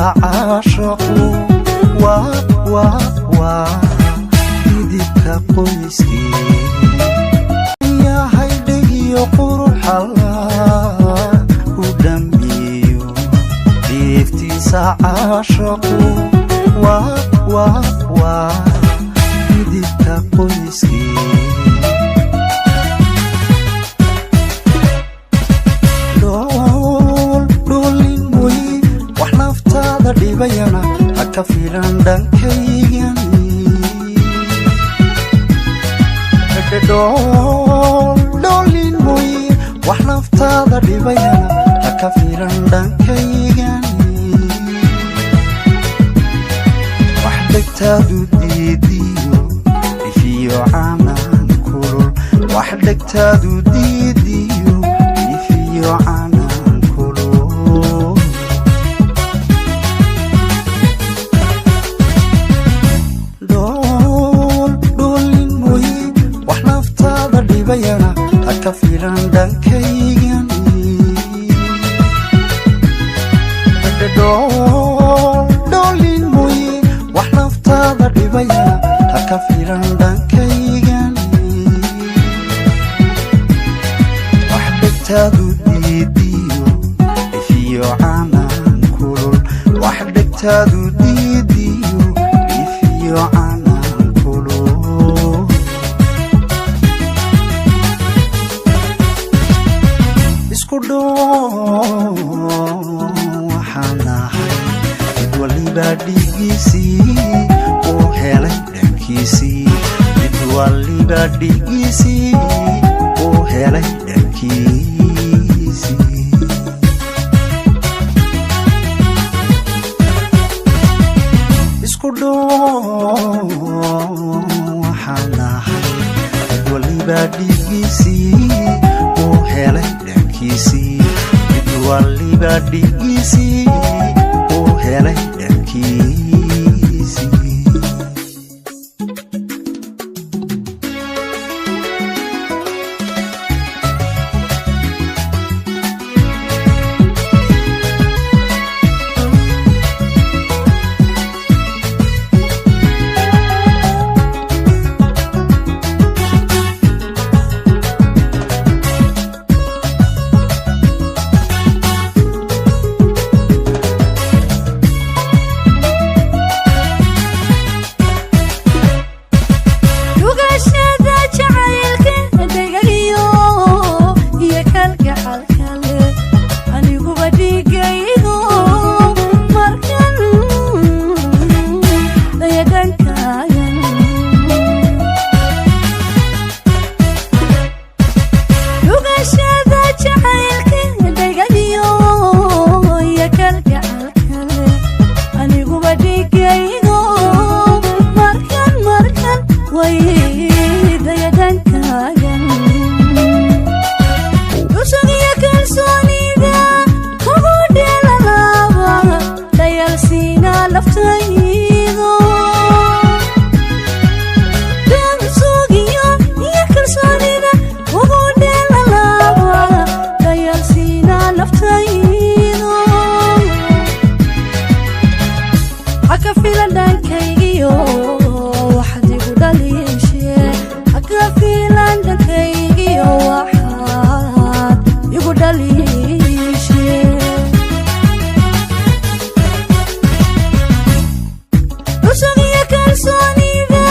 Caashaqu waa waa waa dhidibka qoyskii yahay, dhegiyo quruxalla u dhammeeyo. Dhiiftiisa caashaqu waa waa waa dhidibka qoyskii. Dhoolin mooy, wax naftaada dhibayana ha ka filan dhankaygan. Dhoolin mooy, wax naftaada dhibayana ha ka filan dhankaygan. Wax dhegtaadu diidiyo ifiyo canaan kulul, wax dhegtaadu diidiyo ifiyo canaan kulul. Dhoolin mooy, wax naftaada dhibayana ha ka filan dhankaygan. Dhoolin mooy, wax naftaada dhibayana ha ka filan dhankaygan. Wax dhegtaadu diidiyo ifiyo canaan kulul, wax dhegtaadu diidiyo ifiyo canaan kulul. Isku dhoon waxaan nahay, mid waliba dhigiisii uu helay dhankiisii, mid waliba dhigiisii uu helay dhankiisii. Isku dhoon waxaan nahay, mid waliba dhigiisii uu helay dhankiisii, mid waliba dhigiisii uu helay dhankiisii. Dhugashada jacaylka dhegayo iyo kalgacalkale, aniguba dhigaygo markan dayadhankaagan. Dhugashada jacaylka dhegayo iyo kalgacalkale, aniguba dhigaygo markan markan way dayadhankaagan. Dhusugiyo kalsoonida kugu dheelalaaba, dhayalsiina laftaydo. Dhusugiyo iyo kalsoonida kugu dheelalaaba, dhayalsiina laftaydo. Haka filan dhankaygiyo waxaad igu dhaliishe, haka filan dhankaygiyo waxaad igu dhaliishe. Dhusugiyo kalsoonida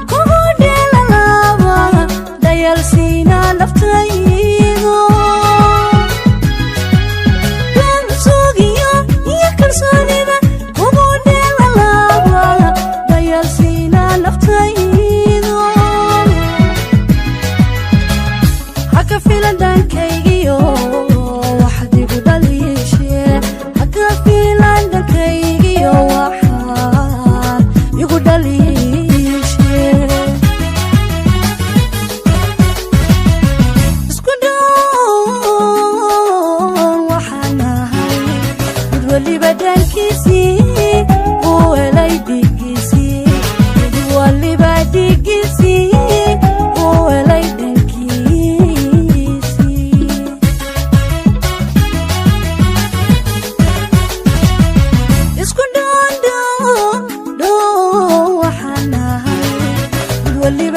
kugu dheelalaaba, dhayalsiina laftaydo. Sugiyo iyo kalsoonida kugu dheelalaaba, dhayalsiina laftaydo. Haka filan dhankaygiyo waxaad igu dhaliishe, haka filan dhankaygiyo waxaad igu dhaliishe. Isku dhoon waxaan nahay, mid waliba dhankiisii uu helay dhigiisii, mid waliba dhigiisii uu helay dhankiisii. Isku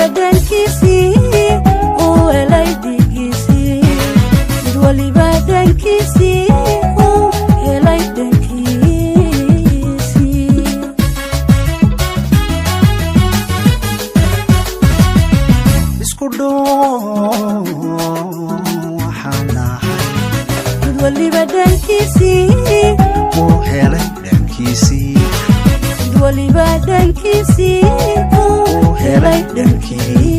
waliba dhankiisii uu helay dhigiisii, mid waliba dhankiisii uu helay dhankiisii. Isku dhoon waxaan nahay, Mid waliba dhankiisii uu helay dhankiisii, mid waliba dhankiisii uu helay dhankiisii.